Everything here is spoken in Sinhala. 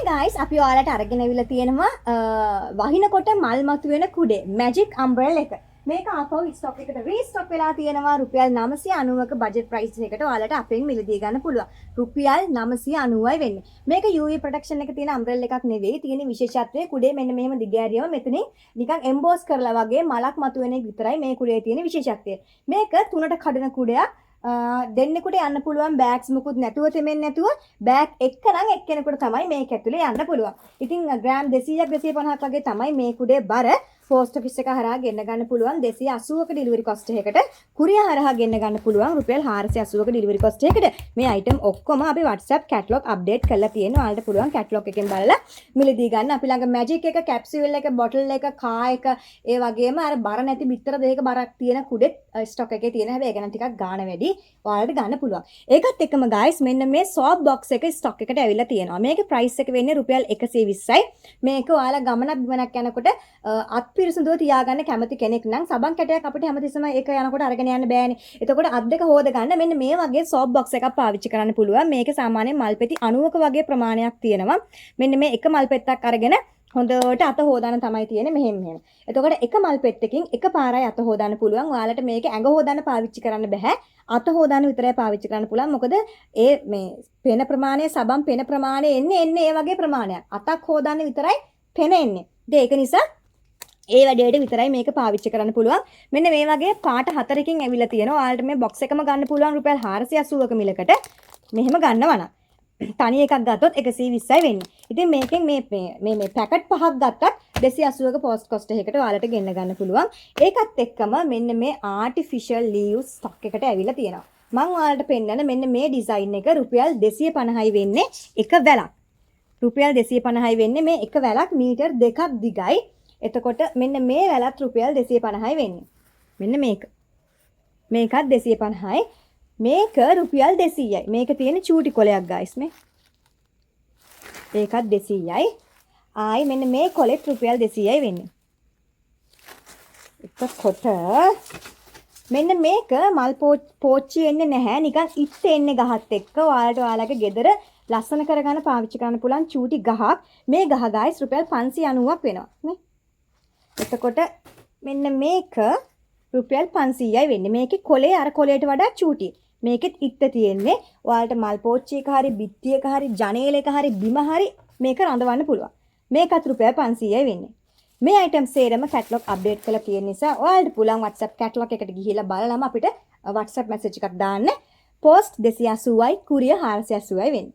ගයිස්, අපි ඔයාලට අරගෙන ඇවිල්ලා තියෙනවා වහිනකොට මල් මතුවෙන කුඩේ, මැජික් අම්බ්‍රෙල් එක. මේක ආපහු ස්ටොක් එකට රීස්ටොක් වෙලා තියෙනවා. රුපියල් 990ක බජට් ප්‍රයිස් එකකට ඔයාලට අපෙන් මිලදී ගන්න පුළුවන්. රුපියල් 990යි වෙන්නේ. මේක UV protection එක තියෙන අම්බ්‍රෙල් එකක් නෙවෙයි. තියෙන විශේෂත්වය කුඩේ මෙන්න මෙහෙම දිග ඇරියම මෙතනින් නිකන් එම්බෝස් කරලා වගේ මලක් මතුවෙන එක විතරයි මේ කුඩේ තියෙන විශේෂත්වය. මේක තුනට කඩන කුඩයක්. දෙන්නෙකුට යන්න පුළුවන් බෑග්ස් මුකුත් නැතුව, තෙමෙන්නේ නැතුව. බෑග් එක්ක නම් එක්කෙනෙකුට තමයි මේක ඇතුලේ යන්න පුළුවන්. ඉතින් ග්‍රෑම් 200ක් 250ක් වගේ තමයි මේ කුඩේ බර. පෝස්ට් ඔෆිස් එක හරහා ගෙන්න ගන්න පුළුවන් 280ක ඩෙලිවරි කොස්ට් එකකට. කුරියර් හරහා ගෙන්න ගන්න පුළුවන් රුපියල් 480ක ඩෙලිවරි කොස්ට් එකකට. මේ අයිටම් ඔක්කොම අපි WhatsApp catalog update කරලා තියෙනවා. ඔයාලට පුළුවන් කැටලොග් එකෙන් බලලා මිලදී ගන්න. අපි ළඟ මැජික් එක, කැප්සියුල් එක, බොටල් එක, කා එක, ඒ වගේම අර බර නැති බිත්තර දෙකක බරක් තියෙන කුඩෙත් ස්ටොක් එකේ තියෙන. හැබැයි ඒක නම් ටිකක් ගාණ වැඩි. ඔයාලට ගන්න පුළුවන්. ඒකත් එක්කම ගයිස්, මෙන්න මේ සෝප් බොක්ස් එක ස්ටොක් එකට ඇවිල්ලා තියෙනවා. මේකේ ප්‍රයිස් එක වෙන්නේ රුපියල් 120යි. මේක ඔයාලා ගමනක් බිමනක් යනකොට අත් පිරිසිදුව තියාගන්න කැමති කෙනෙක් නම්, සබන් කැටයක් අපිට හැමතිස්සෙම ඒක යනකොට අරගෙන යන්න බෑනේ. එතකොට අත් දෙක හොද ගන්න මෙන්න මේ වගේ සෝප් බොක්ස් එකක් පාවිච්චි කරන්න පුළුවන්. මේක සාමාන්‍යයෙන් මල් පෙති 90ක වගේ ප්‍රමාණයක් තියෙනවා. මෙන්න මේ එක මල් පෙත්තක් අරගෙන හොඳට අත හොදන්න තමයි තියෙන්නේ මෙහෙම මෙහෙම. එතකොට එක මල් පෙත්තකින් එක පාරයි අත හොදන්න පුළුවන්. ඔයාලට මේක ඇඟ හොදන්න පාවිච්චි කරන්න බෑ. අත හොදන්න විතරයි පාවිච්චි කරන්න පුළුවන්. මොකද ඒ මේ පෙන ප්‍රමාණය, සබන් පෙන ප්‍රමාණය එන්නේ එන්නේ ඒ වගේ ප්‍රමාණයක්. අතක් හොදන්න විතරයි පෙන එන්නේ. ඉතින් ඒක නිසා ඒ වැඩේට විතරයි මේක පාවිච්චි කරන්න පුළුවන්. මෙන්න මේ වගේ පාට හතරකින් ඇවිල්ලා තියෙනවා. ඔයාලට මේ බොක්ස් එකම ගන්න පුළුවන් රුපියල් 480ක මිලකට. මෙහෙම ගන්නවා නම්. තනි එකක් ගත්තොත් 120යි වෙන්නේ. ඉතින් මේකෙන් මේ මේ මේ මේ පැකට් පහක් ගත්තත් 280ක පෝස්ට් කොස්ට් එකකට ඔයාලට ගෙන්න ගන්න පුළුවන්. ඒකත් එක්කම මෙන්න මේ ආටිෆිෂල් ලීව්ස් ස්ටොක් එකට ඇවිල්ලා තියෙනවා. මං ඔයාලට පෙන්නන මෙන්න මේ ඩිසයින් එක රුපියල් 250යි වෙන්නේ එක වැලක්. රුපියල් 250යි වෙන්නේ මේ එක වැලක්. මීටර් 2ක් දිගයි. එතකොට මෙන්න මේ වැලත් රුපියල් 250යි වෙන්නේ. මෙන්න මේක. මේකත් 250යි. මේක රුපියල් 200යි. මේක තියෙන චූටි කොලයක් ගයිස් මේ. ඒකත් 200යි. ආයි මෙන්න මේ කොලෙත් රුපියල් 200යි වෙන්නේ. එතකොට මෙන්න මේක මල් පෝච්චි එන්නේ නැහැ. නිකන් ඉත්ත එන්නේ ගහත් එක්ක. ඔයාලට ඔයාලගේ ගෙදර ලස්සන කරගන්න පාවිච්චි කරන්න පුළුවන් චූටි ගහක්. මේ ගහ ගයිස් රුපියල් 590ක් වෙනවා නේ. එතකොට මෙන්න මේක රුපියල් 500යි වෙන්නේ. මේකේ කොලේ අර කොලේට වඩා චූටි. මේකෙත් ඉත්ත තියෙන්නේ. ඔයාලට මල් පෝච්චි එක හරි, බිත්ති එක හරි, ජනේල එක හරි, බිම හරි මේක රඳවන්න පුළුවන්. මේකත් රුපියල් 500යි වෙන්නේ. මේ අයිටම් සේරම කැටලොග් අප්ඩේට් කරලා තියෙන නිසා ඔයාලට පුළුවන් WhatsApp catalogue එකට ගිහිල්ලා බලලම අපිට WhatsApp message එකක් දාන්න. පෝස්ට් 280යි, කුරියර් 480යි වෙන්නේ.